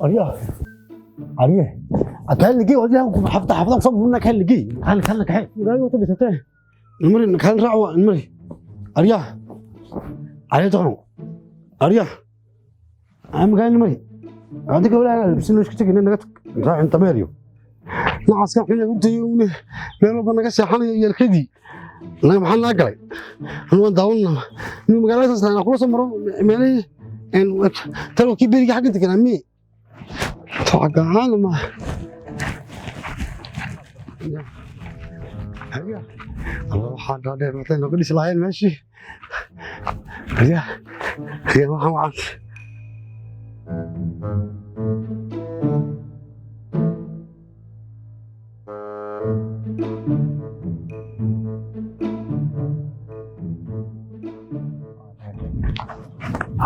Arya. Arya. Akal ligi wadi xafta xafta soo muna kan ligi. Kan kan la kaxay. Magaalada wada dhisatay. Numri kan raac numri. Arya. Arya toqno. Arya. Aan magaalada numri. Adiga walaa bisna isku tagin naga raac inta meeriyo. Nacaska xun ee urtay meel walba naga seexanaya yeelkadii. Naga maxaa naga galay? Anu waan daawanaa. Inuu magaalada saas kula soo maro meelihii talokii berigii xagga deganaa miye. Tocagaan ma. Allah waxaa dhaadheer waxay nooga dhisi lahaayeen meeshii. Arya. Arya waxaan wacan.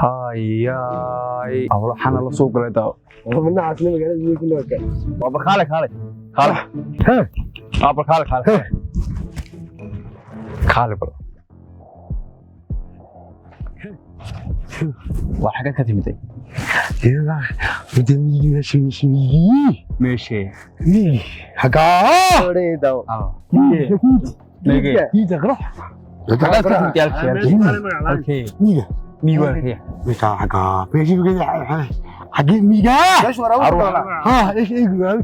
Hayaay, waxaana la soo galay daawo. Nacaasna magaalada miyi ku noolka. Waa bal kaale kaale kaale. Waa bal kaale kaale kaale bal. Waa xagee ka timiday? Muddo miyigi meesha meesha miyigi. Meeshee? Miyigi. Hagaa. Odhanaya daawo. Meegee? Miyiga qarax. Xageed ka timid halkee? Halkee? Miyiga. Miyi waa halkee? Meesha hagaa. Meeshii magaalada xagee miyiga. Meesha waraabu ku taala. Ha, eeg eeg waa.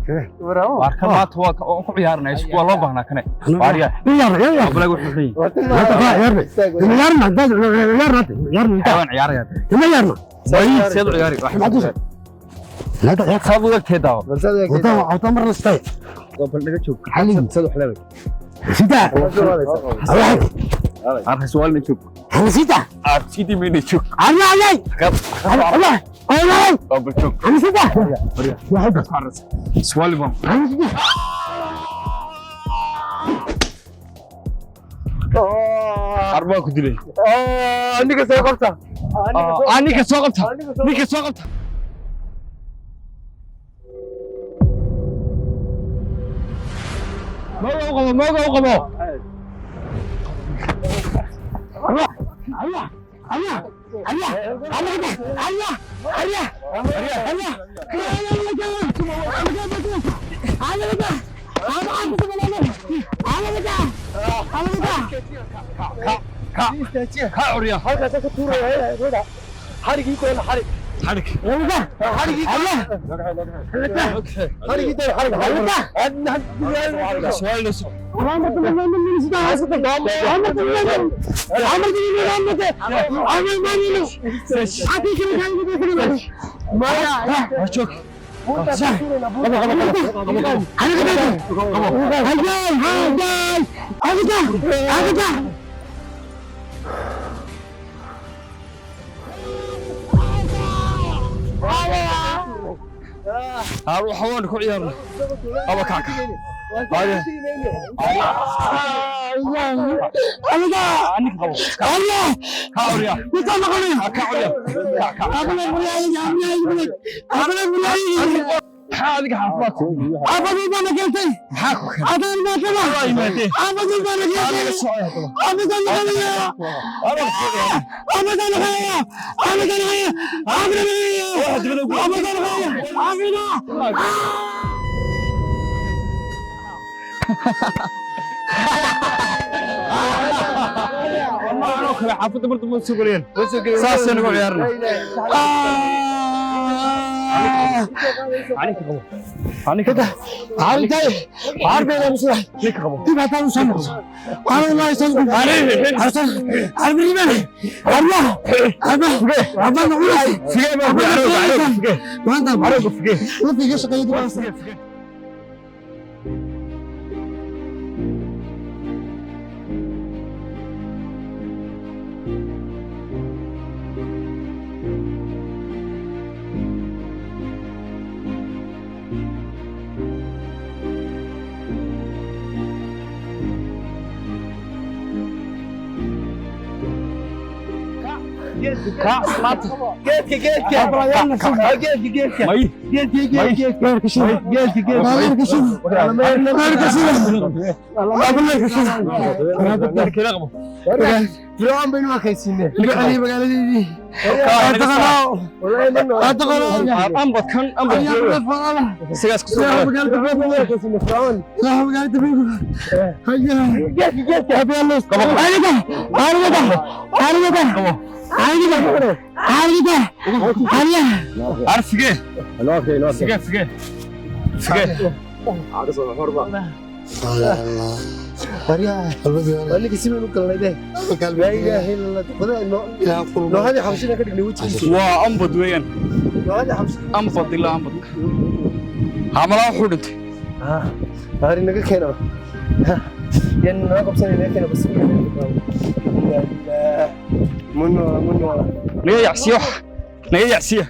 Waraabu. Waar kan maanta waa ku ciyaarnay, isku waa loo baahnaa kane. Waarya. Ciyaar ciyaar. Ablaag wuxuu leeyahay. Ciyaar ciyaarna ciyaarna ciyaarna. Xayawaan ciyaaraya. Ciyaarna. Way seed u ciyaari. لا ciyaar. Saad u egtay daawo. Balse aad Wada wada mar la stay. Bal naga joog. Xalin. Sad wax leedahay. Sida. Arka su'aalna joog. Sida. Aad sidii meena joog. Arya arya. Allah. Allah. Waa bal joog. Sida. Warya. Su'aal baan. Arbaa ku dilay. Ninka soo qabta. Ninka soo qabta. Ninka soo qabta. Mooga u qabo, mooga u qabo. Allah. Allah. Allah. Allah. Allah. Allah. Allah. Ka ka curya. Halkaas ka tuuraya roda. Xarigii ku xarig. Xarig. Xarigii. Xarigii daa xarig. Su'aal la soo. Waa joog. Haar waxa waan ku ciyaarnay. Aba kaaka. Ninka qabo. Ka curya. Ka curya. Ka. Maxaa adiga xaafaad? Maxaa ku keenay? Waa yimaadeen. Adiga socod haddaba. Waxa dibadda ugu. Anoo kale xaafadda mar dambe soo galayeen. Saasaynu ku ciyaarnay. Ninka qabo. Ninka qabo. Ninka qabo. Figee baa ku ciyaaraya, figee. Arooga figee. Figee. Ka maanta. Geedka geedka. Geedka geedka. May. Geedka geedka. Geedka geedka. Kala qabo. Fircoon baynu arkaysiinay. Magaaladeedii. Wallahi ma nool. Ambadkan ambad isagaas ku soo. Fircoon baynu arkaysiinay, Fircoon. Geedka, geedka. Ar sige sige sige sige. Waa ninkii si weyn u galnay deh. Laa ilaaha illa Allah. Wallahi noohadii xabashida ka dhignay wejigiisa. Waa ambad weeyaan. Noohadii xabashida. Ambad ilaa ambad hamalaa wuxuu dhintay. Ah, hari naga keena. Yan naga qabsanay, naga keena bas. Ma noola, ma noola. Naga yacsiya, wax naga yacsiya.